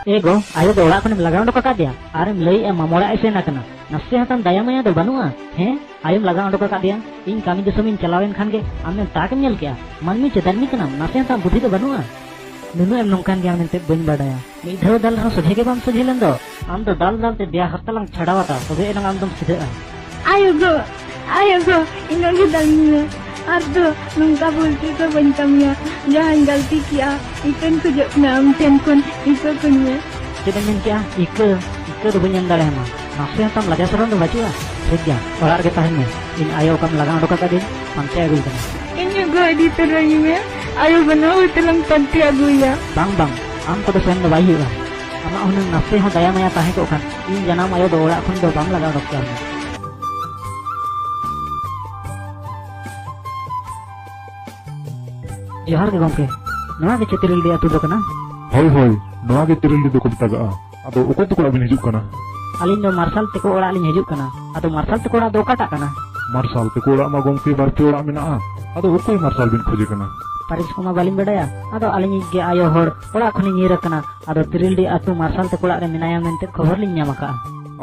ᱮ ᱜᱚ, ᱟᱭᱳ ᱫᱚ ᱚᱲᱟᱜ ᱠᱷᱚᱱᱮᱢ ᱞᱟᱜᱟ ᱚᱰᱚᱠ ᱟᱠᱟᱫᱮᱭᱟ ᱟᱨᱮᱢ ᱞᱟᱹᱭᱮᱜᱼᱟ ᱢᱟᱢᱚ ᱚᱲᱟᱜ ᱮ ᱥᱮᱱ ᱟᱠᱟᱱᱟ᱾ ᱱᱟᱥᱮ ᱦᱚᱸ ᱛᱟᱢ ᱫᱟᱭᱟ ᱢᱟᱭᱟ ᱫᱚ ᱵᱟᱹᱱᱩᱜᱼᱟ, ᱦᱮᱸ? ᱟᱭᱳᱢ ᱞᱟᱜᱟ ᱚᱰᱚᱠ ᱟᱠᱟᱫᱮᱭᱟ᱾ ᱤᱧ ᱠᱟᱹᱢᱤ ᱫᱤᱥᱚᱢᱤᱧ ᱪᱟᱞᱟᱣᱮᱱ ᱠᱷᱟᱱ ᱜᱮ ᱟᱢᱮᱢ ᱛᱟᱠ ᱮᱢ ᱧᱮᱞ ᱠᱮᱜᱼᱟ᱾ ᱢᱟᱹᱱᱢᱤ ᱪᱮ ᱫᱟᱹᱱᱢᱤ ᱠᱟᱱᱟᱢ, ᱱᱟᱥᱮ ᱦᱚᱸ ᱛᱟᱢ ᱵᱩᱫᱷᱤ ᱫᱚ ᱵᱟᱹᱱᱩᱜᱼᱟ᱾ ᱱᱩᱱᱟᱹᱜ ᱮᱢ ᱱᱚᱝᱠᱟᱱ ᱜᱮᱭᱟ ᱢᱮᱱᱛᱮ ᱵᱟᱹᱧ ᱵᱟᱰᱟᱭᱟ᱾ ᱢᱤᱫ ᱫᱷᱟᱣ ᱫᱟᱞ ᱨᱮᱦᱚᱸ ᱥᱚᱡᱷᱮ ᱜᱮ ᱵᱟᱢ ᱥᱚᱡᱷᱮ ᱞᱮᱱ ᱫᱚ᱾ ᱟᱢ ᱫᱚ ᱫᱟᱞ ᱫᱟᱞ ᱛᱮ ᱫᱮᱭᱟ ᱦᱟᱨᱛᱟ ᱞᱟᱝ ᱪᱷᱟᱰᱟᱣ ᱟᱛᱟ, ᱛᱚᱵᱮ ᱮᱱᱟᱝ ᱟᱢ ᱫᱚᱢ ᱥᱤᱫᱷᱟᱹᱜᱼᱟ᱾ ᱟᱭᱳ ᱜᱚ, ᱟᱭᱳ ᱜᱚ, ᱤᱧᱟᱹᱜ ᱜᱮ ᱫᱟᱞ ᱢᱮ᱾ ᱟᱨ ᱫᱚ ᱱᱚᱝᱠᱟ ᱵᱚᱞ ᱠᱷᱮᱞ ᱫᱚ ᱵᱟᱹᱧ ᱠᱟᱹᱢᱤᱭᱟ᱾ ᱡᱟᱦᱟᱸᱧ ᱜᱟᱹᱞᱛᱤ ᱠᱮᱜᱼᱟ, ᱤᱠᱟᱹᱧ ᱠᱷᱚᱡᱚᱜ ᱠᱟᱱᱟ ᱟᱢ ᱴᱷᱮᱱ ᱠᱷᱚᱱ, ᱤᱠᱟᱹ ᱠᱟᱹᱧ ᱢᱮ᱾ ᱪᱮᱫ ᱮᱢ ᱢᱮᱱ ᱠᱮᱜᱼᱟ? ᱤᱠᱟᱹ? ᱤᱠᱟᱹ ᱫᱚ ᱵᱟᱹᱧ ᱮᱢ ᱫᱟᱲᱮᱭᱟᱢᱟ᱾ ᱱᱟᱥᱮ ᱦᱚᱸ ᱛᱟᱢ ᱞᱟᱡᱟ ᱥᱚᱨᱚᱢ ᱫᱚ ᱵᱟᱹᱪᱩᱜᱼᱟ? ᱴᱷᱤᱠ ᱜᱮᱭᱟ, ᱚᱲᱟᱜ ᱨᱮᱜᱮ ᱛᱟᱦᱮᱱ ᱢᱮ᱾ ᱤᱧ ᱟᱭᱳ ᱚᱠᱟᱢ ᱞᱟᱜᱟ ᱚᱰᱚᱠ ᱟᱠᱟᱫᱤᱧ, ᱯᱟᱱᱛᱮ ᱟᱹᱜᱩᱭ ᱠᱟᱱᱟ᱾ ᱤᱧᱟᱹᱜ ᱜᱚ ᱤᱫᱤ ᱛᱚᱨᱟᱭᱮ ᱢᱮ, ᱟᱭᱳ ᱵᱟᱹᱱᱩᱜ ᱦᱚᱲ ᱛᱮᱞᱟᱝ ᱯᱟᱱᱛᱮ ᱟᱹᱜᱩᱭᱟ᱾ ᱵᱟᱝ, ᱵᱟᱝ, ᱟᱢ ᱠᱚᱫᱚ ᱥᱮᱱ ᱫᱚ ᱵᱟᱭ ᱦᱩᱭᱩᱜᱼᱟ᱾ ᱟᱢᱟᱜ ᱦᱩᱱᱟᱹᱝ ᱱᱟᱥᱮ ᱦᱚᱸ ᱫᱟᱭᱟ ᱢᱟᱭᱟ ᱛᱟᱦᱮᱸ ᱠᱚᱜ ᱠᱷᱟᱱ, ᱤᱧ ᱡᱟᱱᱟᱢ ᱟᱭᱳ ᱫᱚ ᱚᱲᱟᱜ ᱠᱷᱚᱱ ᱫᱚ ᱵᱟᱢ ᱞᱟᱜᱟ ᱚᱰᱚᱠ ᱠᱮᱭᱟ ᱦᱩᱱᱟᱹᱝ᱾ ᱡᱚᱦᱟᱨ ᱜᱮ ᱜᱚᱢᱠᱮ, ᱱᱚᱣᱟ ᱜᱮ ᱪᱮ ᱛᱤᱨᱤᱞᱰᱤ ᱟᱹᱛᱩ ᱫᱚ ᱠᱟᱱᱟ? ᱦᱳᱭ, ᱦᱳᱭ, ᱱᱚᱣᱟ ᱜᱮ ᱛᱤᱨᱤᱞᱰᱤ ᱫᱚᱠᱚ ᱢᱮᱛᱟᱜᱟᱜᱼᱟ᱾ ᱟᱫᱚ ᱚᱠᱚᱭ ᱛᱟᱠᱚ ᱚᱲᱟᱜ ᱵᱤᱱ ᱦᱤᱡᱩᱜ ᱠᱟᱱᱟ? ᱟᱹᱞᱤᱧ ᱫᱚ ᱢᱟᱨᱥᱟᱞ ᱛᱟᱠᱚ ᱚᱲᱟᱜ ᱞᱤᱧ ᱦᱤᱡᱩᱜ ᱠᱟᱱᱟ᱾ ᱟᱫᱚ ᱢᱟᱨᱥᱟᱞ ᱛᱟᱠᱚ ᱚᱲᱟᱜ ᱫᱚ ᱚᱠᱟᱴᱟᱜ ᱠᱟᱱᱟ? ᱢᱟᱨᱥᱟᱞ ᱛᱟᱠᱚ ᱚᱲᱟᱜ ᱢᱟ ᱜᱚᱢᱠᱮ ᱵᱟᱨ ᱯᱮ ᱚᱲᱟᱜ ᱢᱮᱱᱟᱜᱼᱟ᱾ ᱟᱫᱚ ᱚᱠᱚᱭ ᱢᱟᱨᱥᱟᱞ ᱵᱤᱱ ᱠᱷᱚᱡᱮ ᱠᱟᱱᱟ? ᱯᱟᱹᱨᱤᱥ ᱠᱚᱢᱟ ᱵᱟᱹᱞᱤᱧ ᱵᱟᱰᱟᱭᱟ᱾ ᱟᱫᱚ ᱟᱹᱞᱤᱧᱤᱡ ᱜᱮ ᱟᱭᱳ ᱦᱚᱲ ᱚᱲᱟᱜ ᱠᱷᱚᱱᱤᱧ ᱧᱤᱨ ᱟᱠᱟᱱᱟ᱾ ᱟᱫᱚ ᱛᱤᱨᱤᱞᱰᱤ ᱟᱹᱛᱩ ᱢᱟᱨᱥᱟᱞ ᱛᱟᱠᱚ ᱚᱲᱟᱜ ᱨᱮ ᱢᱮᱱᱟᱭᱟ ᱢᱮᱱᱛᱮ ᱠᱷᱚᱵᱚᱨ ᱞᱤᱧ ᱧᱟᱢ ᱟᱠᱟᱫᱼᱟ᱾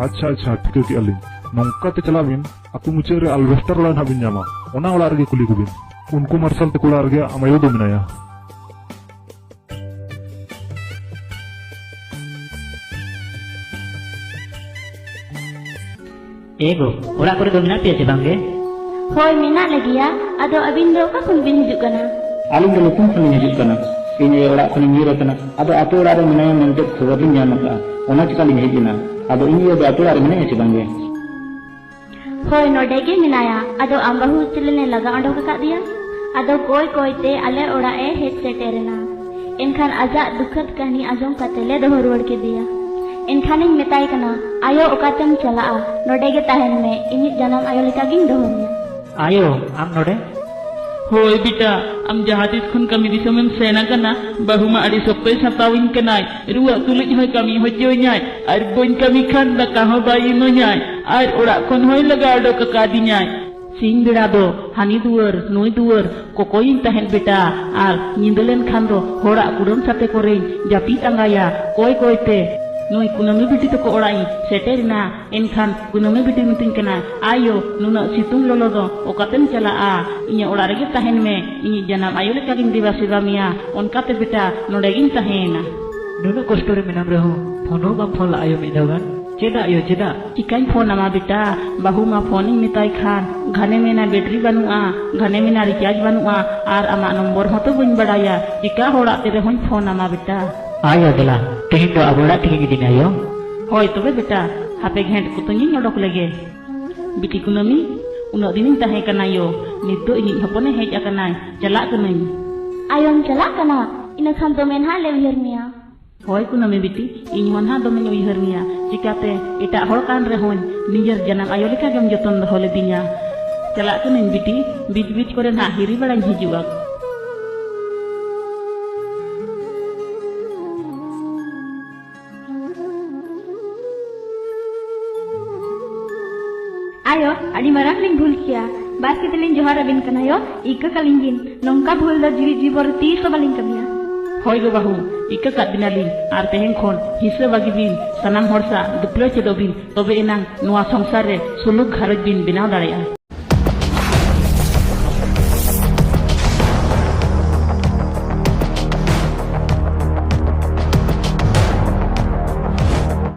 ᱟᱪᱪᱷᱟ, ᱟᱪᱪᱷᱟ, ᱴᱷᱤᱠᱟᱹ ᱠᱮᱜᱼᱟ ᱞᱤᱧ᱾ ᱱᱚᱝᱠᱟ ᱛᱮ ᱪᱟᱞᱟᱜ ᱵᱤᱱ, ᱟᱹᱛᱩ ᱢᱩᱪᱟᱹᱫ ᱨᱮ ᱟᱞᱵᱮᱥᱴᱟᱨ ᱚᱲᱟᱜ ᱱᱟᱦᱟᱜ ᱵᱤᱱ ᱧᱟᱢᱟ᱾ ᱚᱱᱟ ᱚᱲᱟᱜ ᱨᱮᱜᱮ ᱠᱩᱞᱤ ᱠᱚᱵᱤᱱ᱾ ᱩᱱᱠᱩ ᱢᱟᱨᱥᱟᱞ ᱛᱟᱠᱚ ᱚᱲᱟᱜ ᱨᱮᱜᱮ ᱟᱢ ᱟᱭᱳ ᱫᱚ ᱢᱮᱱᱟᱭᱟ᱾ ᱮ ᱜᱚ, ᱚᱲᱟᱜ ᱠᱚᱨᱮ ᱫᱚ ᱢᱮᱱᱟᱜ ᱯᱮᱭᱟ ᱪᱮ ᱵᱟᱝ ᱜᱮ? ᱦᱳᱭ, ᱢᱮᱱᱟᱜ ᱞᱮᱜᱮᱭᱟ᱾ ᱟᱫᱚ ᱟᱹᱵᱤᱱ ᱫᱚ ᱚᱠᱟ ᱠᱷᱚᱱ ᱵᱤᱱ ᱦᱤᱡᱩᱜ ᱠᱟᱱᱟ? ᱟᱹᱞᱤᱧ ᱫᱚ ᱞᱩᱛᱩᱢ ᱠᱷᱚᱱ ᱞᱤᱧ ᱦᱤᱡᱩᱜ ᱠᱟᱱᱟ᱾ ᱤᱧ ᱟᱭᱳ ᱚᱲᱟᱜ ᱠᱷᱚᱱᱤᱧ ᱧᱤᱨ ᱟᱠᱟᱱᱟ᱾ ᱟᱫᱚ ᱟᱛᱳ ᱚᱲᱟᱜ ᱨᱮ ᱢᱮᱱᱟᱭᱟ ᱢᱮᱱᱛᱮ ᱠᱷᱚᱵᱚᱨ ᱞᱤᱧ ᱧᱟᱢ ᱟᱠᱟᱫᱼᱟ, ᱚᱱᱟ ᱪᱤᱠᱟ ᱞᱤᱧ ᱦᱮᱡ ᱮᱱᱟ᱾ ᱟᱫᱚ ᱤᱧ ᱟᱭᱳ ᱫᱚ ᱟᱛᱳ ᱚᱲᱟᱜ ᱨᱮ ᱢᱮᱱᱟᱭᱟ ᱪᱮ ᱵᱟᱝ ᱜᱮ? ᱦᱳᱭ, ᱱᱚᱰᱮ ᱜᱮ ᱢᱮᱱᱟᱭᱟ᱾ ᱟᱫᱚ ᱟᱢ ᱵᱟᱹᱦᱩ ᱪᱮᱞᱮᱱᱮ ᱞᱟᱜᱟ ᱚᱰᱚᱠ ᱟᱠᱟᱫ ᱫᱮᱭᱟ? ᱟᱫᱚ ᱠᱚᱭ ᱠᱚᱭ ᱛᱮ ᱟᱞᱮ ᱚᱲᱟᱜ ᱮ ᱦᱮᱡ ᱥᱮᱴᱮᱨ ᱮᱱᱟ᱾ ᱮᱱᱠᱷᱟᱱ ᱟᱡᱟᱜ ᱫᱩᱠᱷᱟᱹᱛ ᱠᱟᱹᱦᱱᱤ ᱟᱸᱡᱚᱢ ᱠᱟᱛᱮ ᱞᱮ ᱫᱚᱦᱚ ᱨᱩᱣᱟᱹᱲ ᱠᱮᱫᱮᱭᱟ᱾ ᱮᱱᱠᱷᱟᱱᱤᱧ ᱢᱮᱛᱟᱭ ᱠᱟᱱᱟ, "ᱟᱭᱳ, ᱚᱠᱟᱛᱮᱢ ᱪᱟᱞᱟᱜᱼᱟ? ᱱᱚᱰᱮ ᱜᱮ ᱛᱟᱦᱮᱱ ᱢᱮ, ᱤᱧᱤᱡ ᱡᱟᱱᱟᱢ ᱟᱭᱳ ᱞᱮᱠᱟ ᱜᱤᱧ ᱫᱚᱦᱚ ᱢᱮᱭᱟ᱾" ᱟᱭᱳ, ᱟᱢ ᱱᱚᱰᱮ? ᱦᱳᱭ ᱵᱮᱴᱟ, ᱟᱢ ᱡᱟᱦᱟᱸ ᱛᱤᱥ ᱠᱷᱚᱱ ᱠᱟᱹᱢᱤ ᱫᱤᱥᱚᱢᱮᱢ ᱥᱮᱱ ᱟᱠᱟᱱᱟ, ᱵᱟᱹᱦᱩ ᱢᱟ ᱟᱹᱰᱤ ᱥᱚᱠᱛᱚᱭ ᱥᱟᱛᱟᱣᱤᱧ ᱠᱟᱱᱟᱭ᱾ ᱨᱩᱣᱟᱹᱜ ᱛᱩᱞᱩᱡ ᱦᱚᱸᱭ ᱠᱟᱹᱢᱤ ᱦᱚᱪᱚᱧᱟᱭ, ᱟᱨ ᱵᱟᱹᱧ ᱠᱟᱹᱢᱤ ᱠᱷᱟᱱ ᱫᱟᱠᱟ ᱦᱚᱸ ᱵᱟᱭ ᱤᱢᱟᱹᱧᱟᱭ, ᱟᱨ ᱚᱲᱟᱜ ᱠᱷᱚᱱ ᱦᱚᱸᱭ ᱞᱟᱜᱟ ᱚᱰᱚᱠ ᱟᱠᱟᱫᱤᱧᱟᱭ᱾ ᱥᱤᱧ ᱵᱮᱲᱟ ᱫᱚ ᱦᱟᱹᱱᱤ ᱫᱩᱣᱟᱹᱨ ᱱᱩᱭ ᱫᱩᱣᱟᱹᱨ ᱠᱚᱠᱚᱭᱤᱧ ᱛᱟᱦᱮᱸᱫ ᱵᱮᱴᱟ, ᱟᱨ ᱧᱤᱫᱟᱹ ᱞᱮᱱᱠᱷᱟᱱ ᱫᱚ ᱦᱚᱲᱟᱜ ᱠᱩᱰᱟᱹᱢ ᱥᱟᱛᱮ ᱠᱚᱨᱮᱧ ᱡᱟᱹᱯᱤᱫ ᱟᱸᱜᱟᱭᱟ᱾ ᱠᱚᱭ ᱠᱚᱭ ᱛᱮ ᱱᱩᱭ ᱠᱩᱱᱟᱹᱢᱤ ᱵᱤᱴᱤ ᱛᱟᱠᱚ ᱚᱲᱟᱜ ᱤᱧ ᱥᱮᱴᱮᱨ ᱮᱱᱟ᱾ ᱮᱱᱠᱷᱟᱱ ᱠᱩᱱᱟᱹᱢᱤ ᱵᱤᱴᱤ ᱢᱤᱛᱟᱹᱧ ᱠᱟᱱᱟ, "ᱟᱭᱳ, ᱱᱩᱱᱟᱹᱜ ᱥᱤᱛᱩᱝ ᱞᱚᱞᱚ ᱫᱚ ᱚᱠᱟᱛᱮᱢ ᱪᱟᱞᱟᱜᱼᱟ? ᱤᱧᱟᱹᱜ ᱚᱲᱟᱜ ᱨᱮᱜᱮ ᱛᱟᱦᱮᱱ ᱢᱮ, ᱤᱧᱤᱡ ᱡᱟᱱᱟᱢ ᱟᱭᱳ ᱞᱮᱠᱟᱜᱤᱧ ᱫᱮᱵᱟ ᱥᱮᱵᱟ ᱢᱮᱭᱟ᱾" ᱚᱱᱠᱟᱛᱮ ᱵᱮᱴᱟ ᱱᱚᱰᱮ ᱜᱤᱧ ᱛᱟᱦᱮᱸᱭᱮᱱᱟ᱾ ᱱᱩᱱᱟᱹᱜ ᱠᱚᱥᱴᱚ ᱨᱮ ᱢᱮᱱᱟᱢ ᱨᱮᱦᱚᱸ ᱯᱷᱳᱱ ᱦᱚᱸ ᱵᱟᱢ ᱯᱷᱳᱱ ᱞᱟᱜᱼᱟ ᱭᱳ ᱢᱤᱫ ᱫᱷᱟᱣ ᱜᱟᱱ? ᱪᱮᱫᱟᱜ ᱭᱳ, ᱪᱮᱫᱟᱜ? ᱪᱤᱠᱟᱹᱧ ᱯᱷᱳᱱ ᱟᱢᱟ ᱵᱮᱴᱟ? ᱵᱟᱹᱦᱩ ᱢᱟ ᱯᱷᱳᱱᱤᱧ ᱢᱮᱛᱟᱭ ᱠᱷᱟᱱ ᱜᱷᱟᱱᱮ ᱢᱮᱱᱟ ᱵᱮᱴᱨᱤ ᱵᱟᱹᱱᱩᱜᱼᱟ, ᱜᱷᱟᱱᱮ ᱢᱮᱱᱟ ᱨᱤᱪᱟᱨᱡᱽ ᱵᱟᱹᱱᱩᱜᱼᱟ, ᱟᱨ ᱟᱢᱟᱜ ᱱᱚᱢᱵᱚᱨ ᱦᱚᱸᱛᱚ ᱵᱟᱹᱧ ᱵᱟᱲᱟᱭᱟ᱾ ᱪᱤᱠᱟ ᱦᱚᱲᱟᱜ ᱛᱮ ᱨᱮᱦᱚᱸᱧ ᱯᱷᱳᱱ ᱟᱢᱟ ᱵᱮᱴᱟ? ᱟᱭᱳ, ᱫᱮᱞᱟ, ᱛᱮᱦᱮᱧ ᱫᱚ ᱟᱵᱚ ᱚᱲᱟᱜ ᱛᱮᱜᱮᱧ ᱤᱫᱤ ᱢᱮᱭᱟ ᱭᱳ᱾ ᱦᱳᱭ ᱛᱚᱵᱮ ᱵᱮᱴᱟ, ᱦᱟᱯᱮ ᱜᱷᱮᱸᱴ ᱠᱚᱛᱚᱧ ᱚᱰᱚᱠ ᱞᱮᱜᱮ᱾ ᱵᱤᱴᱤ ᱠᱩᱱᱟᱹᱢᱤ, ᱩᱱᱟᱹᱜ ᱫᱤᱱᱤᱧ ᱛᱟᱦᱮᱸ ᱠᱟᱱᱟ ᱭᱳ, ᱱᱤᱛ ᱫᱚ ᱤᱧᱤᱡ ᱦᱚᱯᱚᱱᱮ ᱦᱮᱡ ᱟᱠᱟᱱᱟᱭ, ᱪᱟᱞᱟᱜ ᱠᱟᱹᱱᱟᱹᱧ᱾ ᱟᱭᱳᱢ ᱪᱟᱞᱟᱜ ᱠᱟᱱᱟ? ᱤᱱᱟᱹ ᱠᱷᱟᱱ ᱫᱚᱢᱮ ᱱᱟᱦᱟᱜ ᱞᱮ ᱩᱭᱦᱟᱹᱨ ᱢᱮᱭᱟ᱾ ᱦᱳᱭ ᱠᱩᱱᱟᱹᱢᱤ ᱵᱤᱴᱤ, ᱤᱧ ᱦᱚᱸ ᱱᱟᱦᱟᱜ ᱫᱚᱢᱮᱧ ᱩᱭᱦᱟᱹᱨ ᱢᱮᱭᱟ᱾ ᱪᱤᱠᱟᱛᱮ ᱮᱴᱟᱜ ᱦᱚᱲ ᱠᱟᱱ ᱨᱮᱦᱚᱸᱧ, ᱱᱤᱡᱮᱨ ᱡᱟᱱᱟᱢ ᱟᱭᱳ ᱞᱮᱠᱟ ᱜᱮᱢ ᱡᱚᱛᱚᱱ ᱫᱚᱦᱚ ᱞᱤᱫᱤᱧᱟ᱾ ᱪᱟᱞᱟᱜ ᱠᱟᱹᱱᱟᱹᱧ ᱵᱤᱴᱤ, ᱵᱤᱪ ᱵᱤᱪ ᱠᱚᱨᱮ ᱱᱟᱦᱟᱜ ᱦᱤᱨᱤ ᱵᱟᱲᱟᱧ ᱦᱤᱡᱩᱜᱼᱟ᱾ ᱟᱭᱳ, ᱟᱹᱰᱤ ᱢᱟᱨᱟᱝ ᱞᱤᱧ ᱵᱷᱩᱞ ᱠᱮᱭᱟ᱾ ᱵᱟᱨ ᱠᱟᱛᱮ ᱞᱤᱧ ᱡᱚᱦᱟᱨ ᱟᱹᱵᱤᱱ ᱠᱟᱱᱟ ᱭᱳ, ᱤᱠᱟᱹ ᱠᱟᱹᱞᱤᱧ ᱵᱤᱱ᱾ ᱱᱚᱝᱠᱟ ᱵᱷᱩᱞ ᱫᱚ ᱡᱤᱣᱤᱫ ᱡᱤᱵᱚᱱ ᱨᱮ ᱛᱤᱥ ᱦᱚᱸ ᱵᱟᱹᱞᱤᱧ ᱠᱟᱹᱢᱤᱭᱟ᱾ ᱦᱳᱭ ᱜᱚ ᱵᱟᱹᱦᱩ, ᱤᱠᱟᱹ ᱠᱟᱜ ᱵᱤᱱᱟᱞᱤᱧ, ᱟᱨ ᱛᱮᱦᱮᱧ ᱠᱷᱚᱱ ᱦᱤᱥᱟᱹ ᱵᱟᱹᱜᱤ ᱵᱤᱱ, ᱥᱟᱱᱟᱢ ᱦᱚᱲ ᱥᱟᱶ ᱫᱩᱯᱞᱟᱹ ᱪᱮᱫᱚᱜ ᱵᱤᱱ, ᱛᱚᱵᱮ ᱮᱱᱟᱝ ᱱᱚᱣᱟ ᱥᱚᱝᱥᱟᱨ ᱨᱮ ᱥᱩᱞᱩᱠ ᱜᱷᱟᱨᱚᱸᱡᱽ ᱵᱤᱱ ᱵᱮᱱᱟᱣ ᱫᱟᱲᱮᱭᱟᱜᱼᱟ᱾